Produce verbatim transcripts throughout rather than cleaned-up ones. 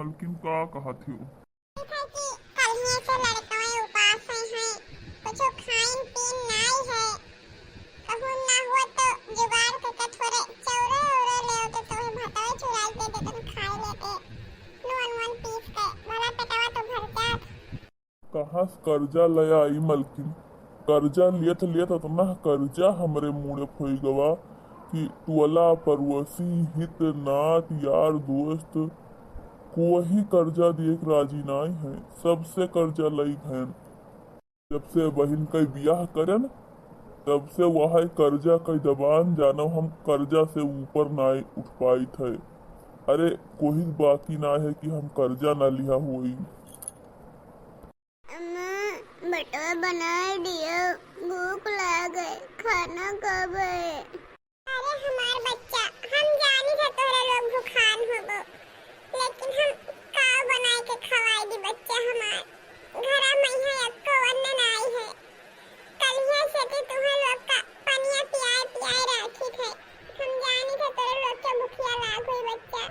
मलकिन, का कहत हो? ठीक है कि कल्हिए से लड़कवे उपास हैं, कुछो खाइन पीन नाई है। कहूँ ना हो तो जुगाड़ करके थोड़े चौरे उरे ले होते, तोहे भतवे चुराई दे देतन, खाए लेते, नून वून पीस के, भला पेटवा तो भर जात। कहाँ से कर्जा ले आई मलकिन? कर्जा लियत लियत अतना कर्जा हमरे मूड़े फोई गवा कि टोला पड़ोसी, हित नात, यार दोस्त, कोई कर्जा दिए के राजी नाई है। सबसे कर्जा लई भैन। जब से बहिन के बियाह करन, तब से वह कर्जा के दबान जानो, हम कर्जा से ऊपर नाई उठ पाइत है। अरे, कोई बाकी ना है कि हम कर्जा ना लिहा होई। अम्मा, बटवा बनाए दियो, भूख लागे, खाना खाबे। अरे हमार बच्चा, हम जानी था तोहरे लोग भुखान होबो, लेकिन हम काव बनाए के खवाई दी बच्चा हमार। घरा में यहाँ एको अन्न नाई है। कलिया से भी तुम्हें लोग का पनिया पियाए पियाए राखी थे। हम जानी था तोहरे लोग के भुखिया लाग हुई बच्चा,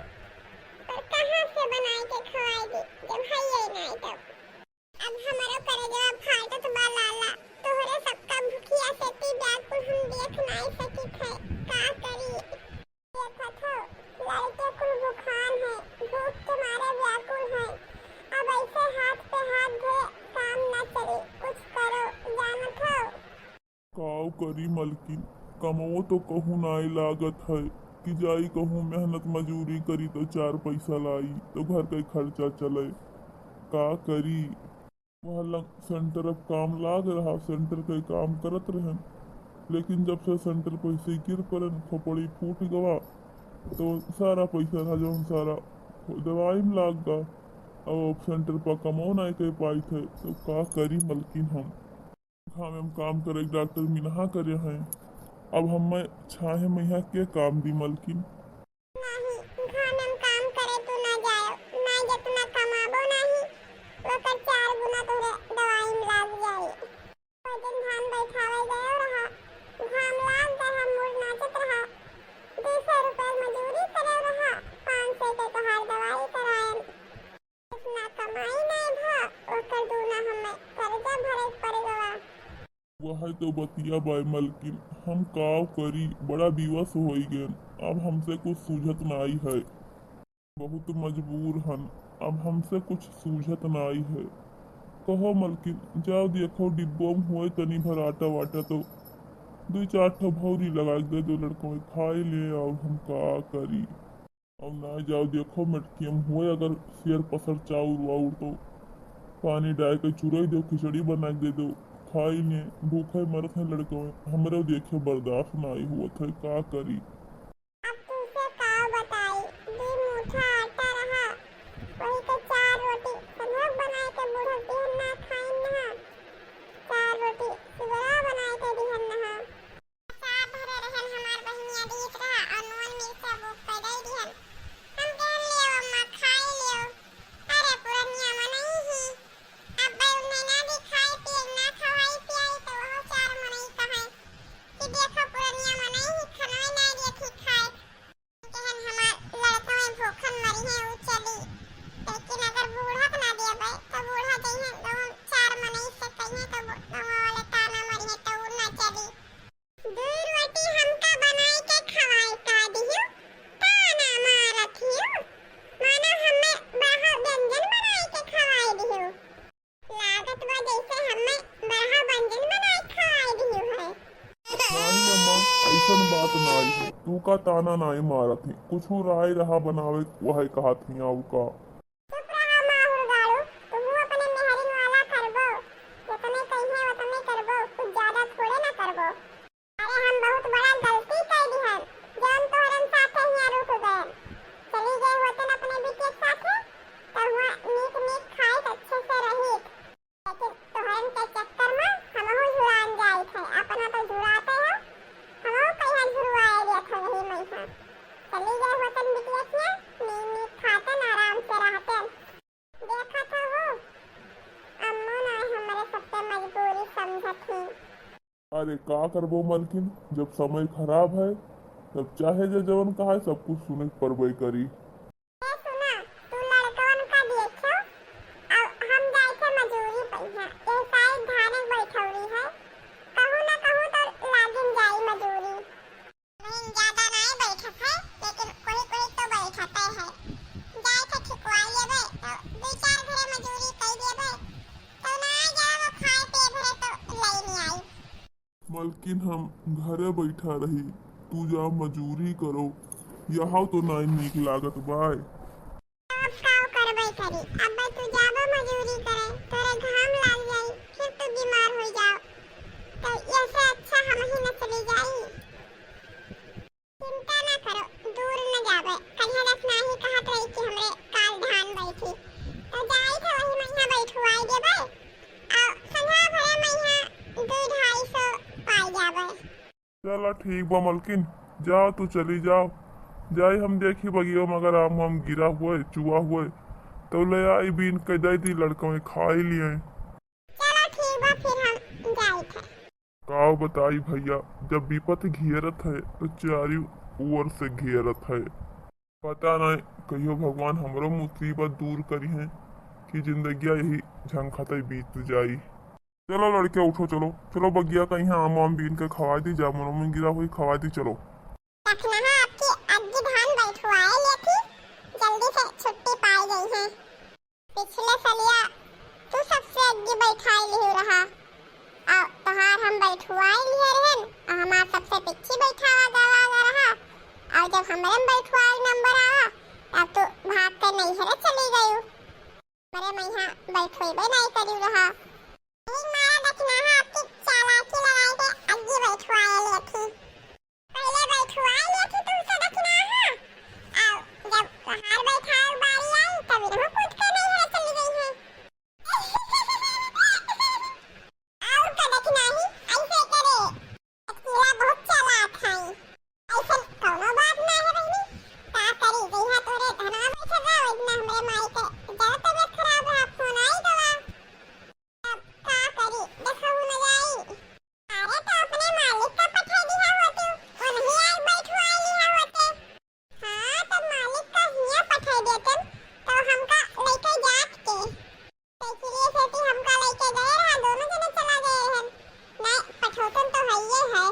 पर कहाँ से बनाए के खवाई दी जब है ये नाई तब। अब हमरो करेजवा फाटत बा लाला, तोहरे सबका भुखिया से ती व्याकुल हम देख नाई सकित है, का करी? देखत हो, लड़के कुल भुखान है, भूख के मारे व्याकुल है। अब ऐसे हाथ पे हाथ धरे काम ना चले, कुछ करो, जानत हो? काव करी मलकिन, कमवो तो कहूँ नाई लागत है कि जाई कहूँ मेहनत मजूरी करी तो चार पैसा लाई तो घर के खर्चा चले। का करी? वह लंग सेंटर अब काम लाग रहा, सेंटर के काम करत रहन, लेकिन जब से सेंटर पैसे गिर पड़न, खोपड़ी फूट गवा, तो सारा पैसा रहा जौन सारा दवाई में लाग गा। अब सेंटर पर कमो नाई कर पाई थे, तो का करी मलकिन हम? घामे में काम करे के डॉक्टर मिनहा करे हैं। अब हमें छाहे में यहाँ के काम दी मलकिन? नहीं, घामे में काम करे तू ना जायो, ना जतना कमाबो नहीं, ओकर चार गुना तोहरे दवाई में लाग जाई। कोई दिन धान बैठावे गयो रहा, घाम लाग गए, हम मुड़ नाचत रहा, दो सौ रुपये मजूरी करे रहा, पाँच सौ के तोहार दवाई करायन। इतना कमाई नाई भा, ओकर दूना हमें कर्जा भरे के पड़ गवा। वह तो बतिया बाय मलकिन, हम काव करी, बड़ा बिवस होई गएन, अब हमसे कुछ सूझत नाई है। बहुत मजबूर हन, अब हमसे कुछ सूझत नाई है। कहो मलकिन, जाओ देखो डिब्बो में होए तनी भर आटा वाटा तो दुई चार ठो भौरी लगा के दे दो लड़कों में खाए ले, और हम का करी। और ना जाओ देखो मटकिया में होए अगर सियर पसर चाउर वाउर तो पानी डाल के चुरई दो, खिचड़ी बना के दे दो, खाई ले। भूखे मरत हैं लड़कों में, हमरे देखे बर्दाश्त नाई होत है, का करी। अब तुमसे का बताई, दुई मुठा आटा रहा, वही के चार रोटी संझक बनाए के बूढ़क दिहन ना खाइन ना, चार रोटी सुबेरा बनाए के दिहन ना। अचार धरे रहन हमार बहिनिया दीत रहा और नून मिर्चा बुक कर दे दिहन। हम कहन लियो अम्मा खाई लियो, अरे पुरनिया मनई ही, अब उन्हें ना दिखाई पिए ना खवाई पियाई तो वह चार मनई कहे कि देखो पुरनिया मनई ही खनवे ना देखी खाए। कहन हमार लड़कवे भूखन मरी हैं उ चली, लेकिन अगर बूढ़ा के ना देबे तो बूढ़ा जइहें गाँव चार मनई से कहिए तो गाँव वाले ताना मरी हैं तो उ ना चली। दू रोटी हमका बनाई के खवाई का दिहु, ताना मारत हिउ, मानो हमें बरहा व्यंजन बनाई के खवाई दिहु। लागत बा जैसे हमें बरहा व्यंजन बनाई खवाई दिहु है। नाई अम्मा, ऐसन बात नाई है। तू का ताना नाई मारत ही, कुछ राय रहा बनावे वह कहत ही, और का? चुप रहा माहुर गाड़ू, तुहू अपने मेहरिन वाला करबो, जतने कहिए वतने करबो, कुछ ज्यादा थोड़े ना करबो। अरे हम बहुत बड़ा गलती कर दिहन, जौन तोहरन साथे हियाँ रुक गए। चली गए होतन अपने बिटिया के साथे, तो हुआँ नीक नीक खाइत अच्छे से रहित। लेकिन तोहरन के चक्कर में हमहू झुरान जाइत है, अपना तो झुराते हो, हमहू कहिया झुरवाए लेत हो यही मैहा। चली गए होतन बिटिया के, नीक नीक खातन आराम से रहतन। देखत हो, अम्मो ना हमरे सबके मजबूरी समझत ही। अरे का करबो मलकिन, जब समय खराब है, तब चाहे जे जवन कहा है, सब कुछ सुने के पड़बे करी। ए सुना, तू लड़कवन लेकिन हम घरे बैठा रही, तू जा मजूरी करो, यहाँ तो नाई नीक लागत बाय। अब काव करबै करी, अब तू जाबा मजूरी करे, तोरे घाम लाग जाई, फिर तू बीमार हो जाओ, तो ऐसे अच्छा हम ही न चली जाई। चिंता ना करो, दूर न जाबे। कहिया दस नाही कहत रही कि हमरे काल धान बैठी, तो जाई थे वही मइहाँ बैठवाई देबे। आ संझा भरे मइहाँ दू ढाई सौ पाई जाबे। चला ठीक बा मलकिन, जाओ तू चली जाओ। जाई हम देखी बगिया में अगर आम वाम गिरा हुए, चुआ हुए, तो ले आई बीन के दे दी लड़का में खाई लिए। चला ठीक बा, फिर हम जाई थे। का बताई भइया, जब विपत घेरत है, तो चारी ओर से घेरत है। पता नहीं, कहियो भगवान हमरो मुसीबत दूर करिहें कि जिंदगिया यही झंखते बीत जाई। चलो लड़के, उठो, चलो, चलो बगिया का यहाँ आम वाम बीन के खवा दी, जामुन वामुन गिरा हुई खवा दी, चलो। रखना है आपकी अग्गी धान बैठवाए लेती, जल्दी से छुट्टी पाई गई है। पिछले सलिया तू सबसे अग्गी बैठाई लिहु रहा, और तोहार हम बैठवाई लिहे रहन, और हमार सबसे पिछी बैठावा गवा गा रहा, और जब हमरे में बैठवाई नंबर आवा, तब तू भाग के नैहरे चली गयू। हमरे मइहाँ बैठवेबे नहीं करी रहा। यही मारा दखिनाहा आपकी चालाकी लगाई के अग्गी बैठवाए लेती। पहले बैठवाए लेती तुमसे दखिनाहा, और जब तोहार बैठाए बारी आई, तब इनहू कूद के नैहरे चली गई है। और का दखिनाही ऐसे करे। चटकीला बहुत चालाक है। ऐसन कौनो बात ना है बहिनी। का करी, जइहा तोरे धनवा बैठल रहा, ओइजना हमरे माई के ज्यादा तबीयत खराब रहा, फोन आई गवा। अब का करी, देखहु न जाई। अरे तो अपने मालिक का पठा दिहा होती, उन्हीं आई बैठवाई लिहा होते। हाँ, तो मालिक का हियाँ पठा देतन, तो हमका लइके जात के। साइकिलिया से ती हमका लइके गए रहा, दोनों जने चला गए रहन। नहीं, पठौतन तो हइये है।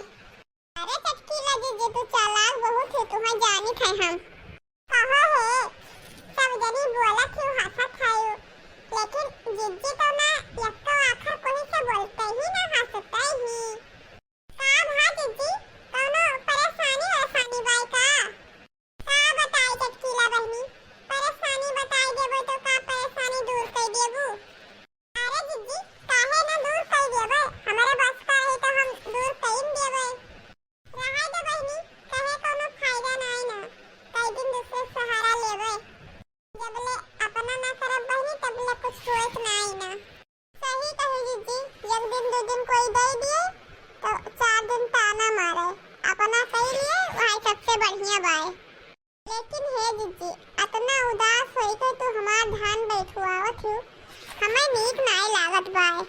अरे चटकीला जीजी, तू चालाक बहुत है, तुम्हें जानित है हम। कहो है, सब जनी बोलत ही, हंसत है, लेकिन जीजी तो ना यक्को आखर कोई से बोलते ही ना, हंसते ही। का भा जीजी, कौनो परेशानी वरेशानी बाय का? का बताई चटकीला बहिनी, परेशानी बताई देबो तो का परेशानी दूर कर देबू? अरे जीजी, काहे ना दूर कर देबे, हमारे बस का है तो हम दूर कर देबे। रहे दे बहिनी, कहे कौनो फायदा नाई ना, कई दिन दूसरे सहारा लेबे। जब ले अपना ना करब बहिनी, तब ले कुछ होत नाई ना। सही कही जीजी, एक दिन दो दिन कोई दे दिए, तो चार दिन ताना मारे। अपना कही लिए, वही सबसे बढ़िया बाय। लेकिन हे जीजी, अतना उदास होई के तू हमार धान बैठवावत हूँ, हमें नीक नाय लागत बाय।